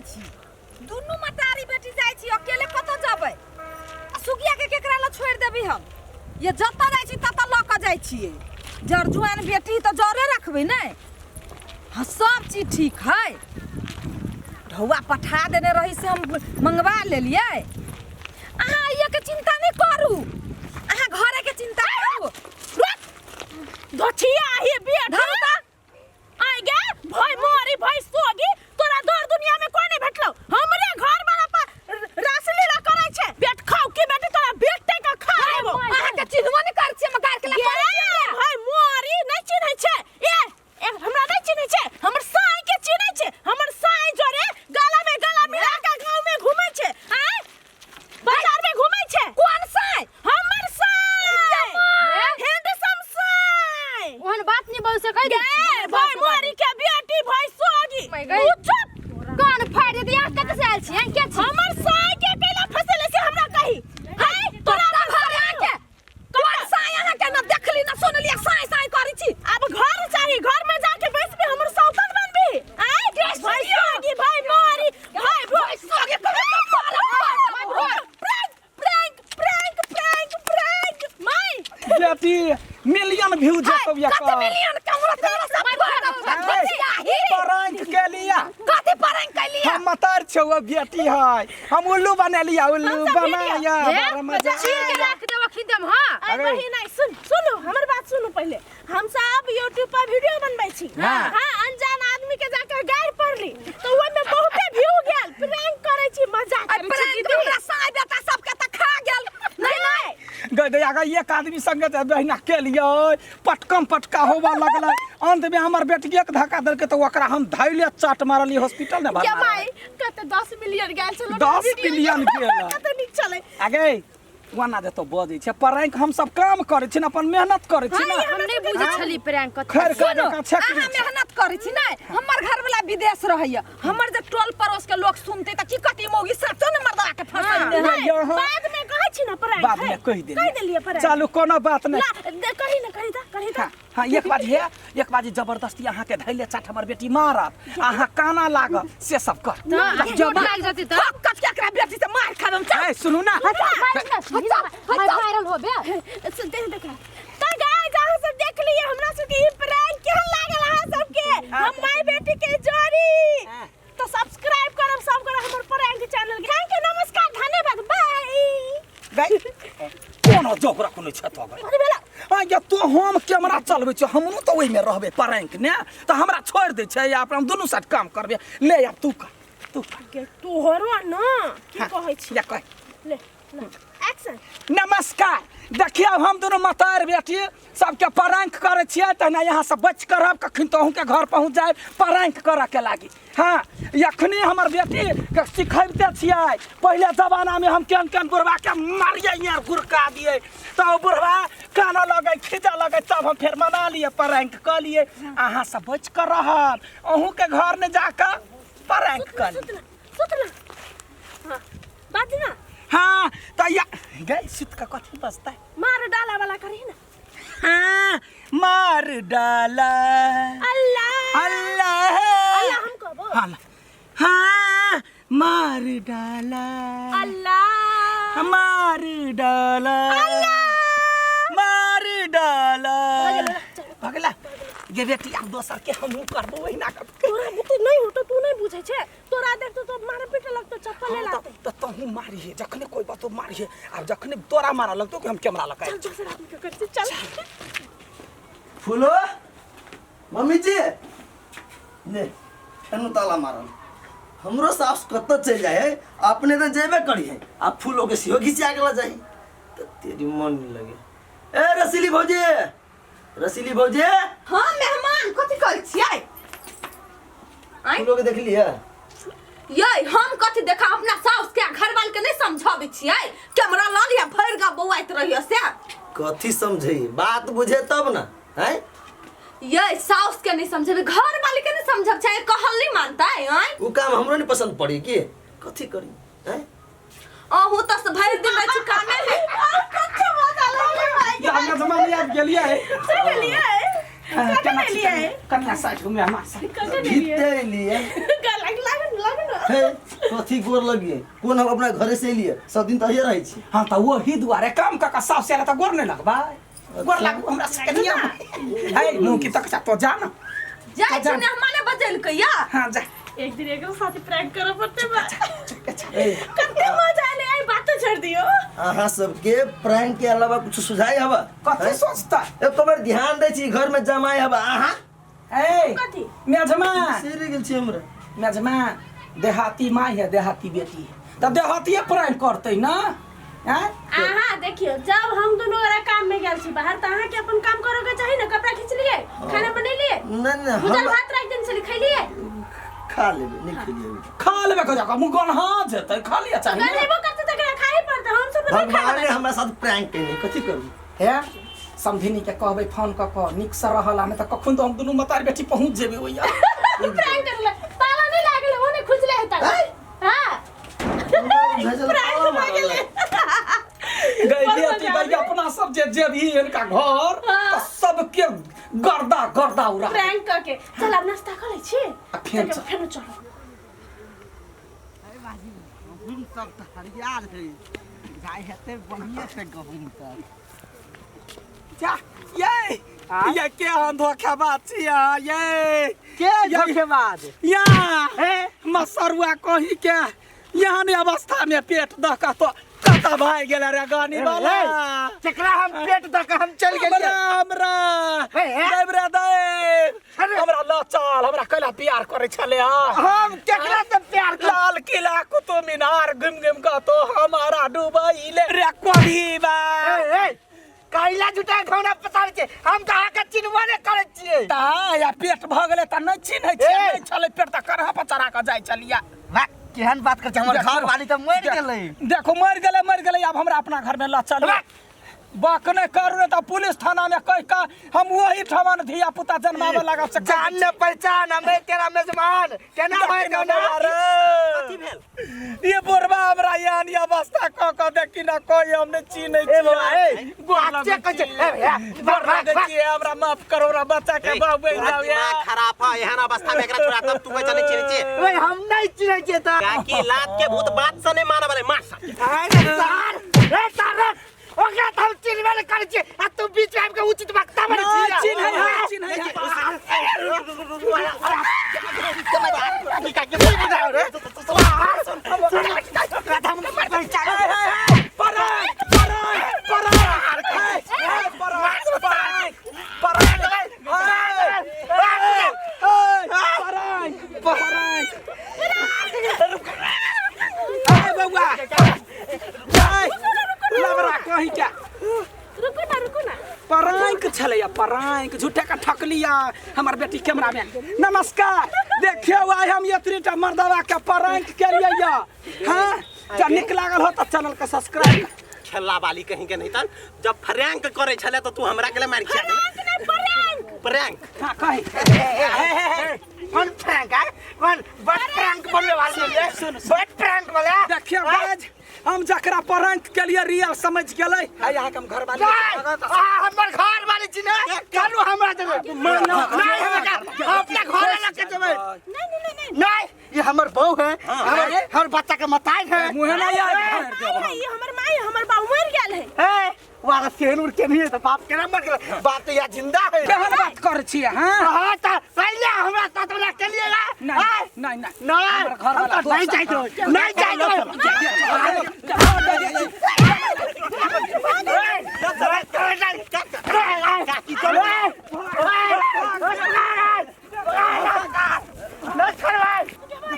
छी दुनू मतारी बेटी जाइ छी अकेले कतऽ जेबै आ सुगिया के केकरा लग छोड़ि देबै हम ये जतऽ जाइ छी ततऽ लऽ कऽ जाइ छियै जर जुआन बेटी तऽ जरे रखबै ने हाँ सब चीज ठीक है ढौआ पठा देने रही से हम मंगवा लेलियै अहाँ ये के चिंता नहीं करू अहाँ घरे के चिंता करू रुक धोछिया ही बेटा धरू तऽ आइ गे भई मोरी भई सोगी तोरा दर दुनिया में कोई नहीं भेटलो हमरे घर वाला पर रासलीला करै छै बेट खाओ की बेटी तोरा बेटे के खा लेबो अहाँ के चिन्हबो नहीं करै छियै हम गारि के गे भई मोरी नहीं चिन्है छै ए ए हमरा नहीं चिन्है छै हमर साई के चिन्है छै हमर साई जोरे गला में गला मिला के गांव में घूमै छै आय बाजार में घूमै छै कोन साई हमर साई हैंडसम साई ओहन बात नहीं बोल सकै गे भाई मोरी के बेटी भाई सोगी मैं गई। तू चुप कान फाड़ दे यहाँ कत से आयल छी यहाँ के छी हमर साई के कैला फसेले से हमरा कही हाय तोरा घर अहाँके कोन साई अहाँके न देखली न सुनली साई साई करै छी अब घर चाही घर में जाके बैसबी हमर सौतन बनबी आय भाई सोगी भाई मोरी भाई भाई सोगी prank prank prank prank prank माय बेटी मिलियन व्यू जेतौ या कते मिलियन कमरा तोरा सब परांक के लिया कथी परांक के लिया हम मतार छौ बेटी है हम उल्लू बनेलिया उल्लू हम सब बनाया बड़ा मजा चीर के आया। रख देब खिदम हां अरे अरे। बहिन सुन सुनू हमर बात सुनू पहिले हम सब यूट्यूब पर वीडियो बनबै छी हाँ। हाँ अनजान आदमी के जाकर गारि पड़ली तो ओहि में बहुते व्यू गेल प्रैंक करै छी मजाक अरे करै छी प्रैंक दीदी हमरा साई बेटा सबके त खा गेल नहीं नहीं गए दैया गए एक आदमी संगे जे बहिना के लिए पटकम पटका होबऽ लगलै अंत में हमर बेटिए के धक्का देलकै तऽ ओकरा हम धैले चट मारलियै हॉस्पिटल ने के भरना माई कते 10 मिलियन गेल छलो 10 मिलियन गेल। कते नीक छलै आगे ओना जे तो बजै छै प्रैंक हम सब काम करै छी ने अपन मेहनत करै छी ने हम नहीं बुझै छली प्रैंक कथी खैर सुनू, कर छेक अहाँ मेहनत करै छी नै हमर घरवाला विदेश रहैया हमर जे टोल पड़ोस के लोग सुनते त की कहती मौगी साचो ने मर्दवा के फंसैले है नहीं, यहाँ- बाद में कहै छी ना प्रैंक बाद में कहि कहि देलियै देलियै प्रैंक चलू कोनो बात नहि ला दे, कही ना कही दा कही दा हाँ हाँ एक बात हे एक बात जबरदस्ती अहाँके धैले चाट हमर बेटी मारत अहाँ काना लागत से सब कर तऽ चोट लागि जेतै तऽ हक कट के एकरा बेटी से मार खाबम चल ए सुनू ना वायरल होबे सुन देख देखा तो गाइस अहाँ सब देख लिए हमरा सबके ई प्रैंक केहन लागल अहाँ सबके हम माय बेटी के जोड़ी तो सब्सक्राइब करब सब करब हमर प्रैंक चैनल के thank you नमस्कार धन्यवाद बाय गई कोनो जोगरा कोनो छै तो अरे बेला आ या तो हम कैमरा चलबै छियै हमरो तऽ ओहिमे रहबै प्रैंक ने तऽ हमरा छोड़ि दै छै या अपना हम दुनू साथ काम करबै ले आब तू कर तू कर के तोहरो ना की कहै छी या कह ले ले एक्शन नमस्कार देखियौ हम दुनू मतार बेटी सबके प्रैंक करै छियै तहिना यहाँ से बचि कऽ रहब कखन तऽ अहूँके घर पहुँच जायब प्रैंक करऽके लागी हाँ एखने हमर बेटीके सिखबिते छियै पहिले जमानामे हम केहन केहन बुढ़बाके मारियै यार गुड़का दियै तऽ ओ बुढ़बा कानऽ लगै खींचऽ लगै तब हम फेर मना लियै प्रैंक कऽ लियै अहाँ से बचि कऽ रहब अहूँके घर नहि जाकऽ प्रैंक कऽ लियै सुतना सुतना हां बाज ना हाँ तऽ या गई सुत कऽ कथी बजतै मार डाला वाला करही ना हाँ मार डाला अल्लाह अल्लाह अल्लाह हम कहबो हाँ हाँ मार डाला अल्लाह मार डाला मार डाला भगला गे बेटी आब दोसर के हमहूँ करबो ओहिना कर तोरा बुते नहीं होतो तू नहीं बुझे छे तोरा देख तो मारे पीटे लगतो चप्पल ले लाते तऽ तहूँ मारिहे जखने कोई बातो मारिहे आब जखने तोरा मारऽ लगतो कि हम कैमरा लगा चल दोसर आदमी के कर चल फूलो मम्मी जी ने फेनु ताला मारल हमरो सास कतऽ चलि जाइ है अपने तऽ जेबे करी है आ फूलो के सेहो घिचिया गेल जाइ तऽ तेरी मन नहीं लगे ए रसीली भौजी रसीली भौजी हाँ मेहमान कथी कहै छियै आँय? फूलो के देखली है यै हम कथी देखा अपना साउस के घर वाल के नहीं समझाबै छियै कैमरा लऽ लिअ भरि गाँव बौआइत रहियो से कथी समझे बात बुझे तब ना हैं यै साउस के नहीं समझेबै घर वाले के नहीं समझब छै कहल नहीं मानतै आँय उ काम हमरो नहीं पसंद पड़ी की कथी करी हैं अहूँ तऽ भरि दिन रहै छी कामे में हमरा जमाना आबि गेलियै चलिए केना छी कन्या साइड घुमे हमरा साइड भीते लिए लग लग लग हे कथी गोर लगिए कोन हम अपना घरे से एलिए सब दिन तऽ रहै छी हाँ तऽ वही दुआरे काम कऽ कऽ साउस आयल तऽ गोर नहि लगबै गोर लागू हमरा सबके नियम है मुँह की तक तो जा ना जाइ छी ने हमारे बजेलकै या हाँ जा एक दिन एकरो साथे प्रैंक करऽ पड़तै बा ए कते मजा आले आई बात तो छोड़ दियो अहाँ सबके प्रैंक के अलावा कुछ सुझाई हवा कथी सोचता एको बेर ध्यान दै छी घर में जमाई हवा अहाँ ए कथी? मेझमा सिर गेल छी हमरा मेझमा देहाती माय है देहाती बेटी है तऽ देहातीये प्रैंक करतै ना आँय अहाँ देखियो जब हम दोनों गोरा काम में गेल छी बाहर त अहाँ के अपन काम करे के चाही ना कपड़ा खींच लिए खाना बनेलिए नहीं नहीं भुजल हम भात राख देने छली खैलिए खा लेबै नहीं खेलिए खा लेबै कह जाकर मुँह गन्हा जेतै खा लिअ चाही ने। गलेबो करते त एकरा खाए पड़ते हम सब नहीं भगवान खाए ने हमरा साथ प्रैंक केने कथी करू हे समधिनी के कहबै फोन कऽ कऽ नीक से रहल आ नहि तऽ कखन तऽ हम दुनू मतार बेटी पहुँच जेबै ओइया प्रैंक करले ताला नहीं लागले ओने खुजले है ताला हां भेजल प्रैंक ताला भऽ मारल गेलै गई बड़ बेटी मजा गई अपना सब जे जेबही इनका घर हाँ। तऽ सबके गर्दा गर्दा उड़ा प्रैंक करके चल अब नाश्ता कर लै छी आ फेर चल। फेर चलो गहुम सब तऽ हरियार है जाइ हेतै बढ़िएँ से गहुम तऽ जा ये ये के हम धोखेबाज छियै ये के धोखेबाज या मसरुआ कही के यहाँ ने अवस्था में पेट दह का तो कता भाई गेल रे गानी वाला केकरा हम पेट दऽ कऽ हम चलि हमरा गेलियै हमरा हे, हे। देव रे देव अरे। हमरा ल चल हमरा कैला प्यार करे छले हां हम केकरा से प्यार कर लाल किला कुतुब मीनार घुम घुम का तो हमारा डुबैले रे कोढ़ी बा ए, ए, कैला झूठा घौना पसारै छै हम तऽ अहाँके चिन्हबो नहि करै छियै ता या पेट भऽ गेलै तऽ नहि चिन्है छियै ए। नहि छलै पेट तऽ करहा पर चढ़ा कऽ जाइ छलियै वाह केहन बात करै छै हमर घर वाली तऽ मरि गेलै देखो मरि गेलै मरि गेलै आब हमरा अपना घर में लऽ चलू बक नहि करू ने तऽ पुलिस थाना में कहि कऽ हम वही ठमन धिया पुता जन्माबऽ लागब से जान न पहचान हमें तेरा मेजबान केना भए देखी न रे। कथी भेल ये बुढ़वा हमरा यान ये अवस्था कऽ कऽ देखी ना कोई हम नहि चिन्है ए बाबा ए छियै गोर बात लगै कहै छै छी। ए ए, गोर लगै छियै हमरा माफ करो हमरा बच्चा के बाबू तोरा जाउ दिमाग खराब है एहन अवस्था में एकरा छोड़ा तब तू कहै छ नहीं चिन्है छियै ओए हम नहीं चिन्है छियै तऽ काकी लात के भूत बात से नहीं मानऽ वाले मार साला। अरे सार ए सार ओकरा तऽ हम चिन्हबे नहि करै छियै आ तू बीच में आबि कऽ उचित वक्ता बनै नहि, छी चिन्है है, चिन्है है। पराय पराय पराय पराय पराय पराय पराय ए बौआ लबरा कहीं क्या रुकू ना रुकू ना परांक छलैया परांक झूठे का ठकलिया हमर बेटी कैमरा में नमस्कार देखियो आइ हम एतनीटा मर्दवा के परांक के लिए या हाँ जब नीक लागल हो तऽ चैनल के सब्सक्राइब खेला वाली कहीं के नहीं तन जब फ्रैंक करे छले तो तू हमरा के लिए मार खिया नहीं प्रैंक प्रैंक हाँ कही कौन प्रैंक है कौन बड़ प्रैंक बनने वाले है बड़ प्रैंक वाले देखियो गाइस हम जकरा परांक के लिए रियल समझ गेलै है यहाँ के हम घर वाली हमर घर वाले छी ने चलू हमरा देबै नहीं हमरा हम अपना घर लग के देबै नहीं नहीं नहीं नहीं नहीं ये हमर बहू है हमर हमर बच्चा के मताई है मुँहे नहीं आए माई है ये हमर माई हमर बाबू मर गेल है ए वाला सेन उड़ के नहीं है तो बाप केना मर गेल बाप तो यहाँ जिंदा है केहन बात करै छियै हाँ हाँ तो पहले हमरा साथ वाला के लिए ना नहीं नहीं नहीं नहीं हमर घर हम वाला तो नहीं दोस्त जाइत नहीं जाइत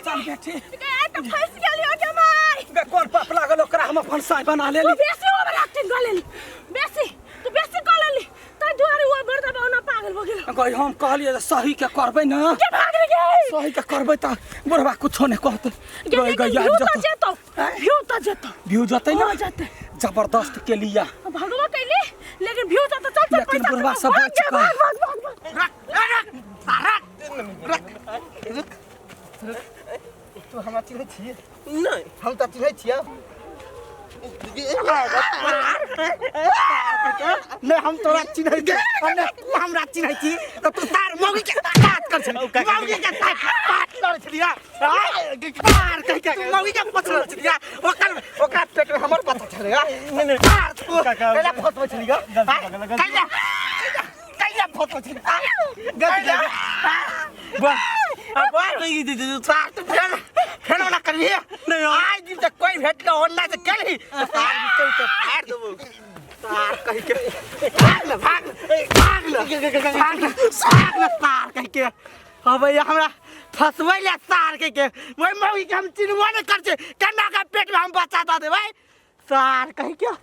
चल बेटी ए तो फंस गेलियो के माई बे कोन पाप लागल ओकरा हम अपन साई बना तू लेली बेसी ओवर एक्टिंग कर लेली बेसी तू बेसी कर लेली तै दुआरे ओ बरदा बाउना पागल भ गेलो गई हम कहलियै जे सही के करबै ना के भाग रे गे सही के करबै तऽ बुढ़वा कुछो नहि कहतै गे गई गई लेकिन आबि व्यू तो जेतौ जेतो व्यू तो जेतो व्यू जेतै ना हो जेतै। जबरदस्त के लिया भगवा कैली लेकिन व्यू जेतो चल चल लेकिन पैसा बुढ़वा कमा, सब भाग बच गे, गए। भाग भाग भाग भाग तू हमरा चिन्है छियै नहीं हम तऽ चिन्है छियै नहीं हम तोरा चिन्है छियै आ नहि तू हमरा चिन्है छी तऽ तू तार मौगी के बात कर छली मौगी के साथ बात करै छलियै आर कहि के मौगी के पछड़ल छलियै ओकर ओकरा पेट में हमर बच्चा छलै नहीं, नहीं। आर तू काका, कैला फसबै छलियै गलती भऽ गेल, गलती। कैला कैला फसबै छलियै गलती वाह सार तू फेर फेर ओना करबिही नहीं, आज दिन तक कोई भेटलो ओना से केलही तऽ सार के तो फाड़ देबो सार कहि के भाग ले भाग ले भाग ले भाग ले भाग ले सार कहि के अब हमरा फसबै ले सार कहि के ओहि मौगी के हम चिन्हबो नहि कर छै केना के पेट में हम बच्चा दऽ देबै सार कहि के।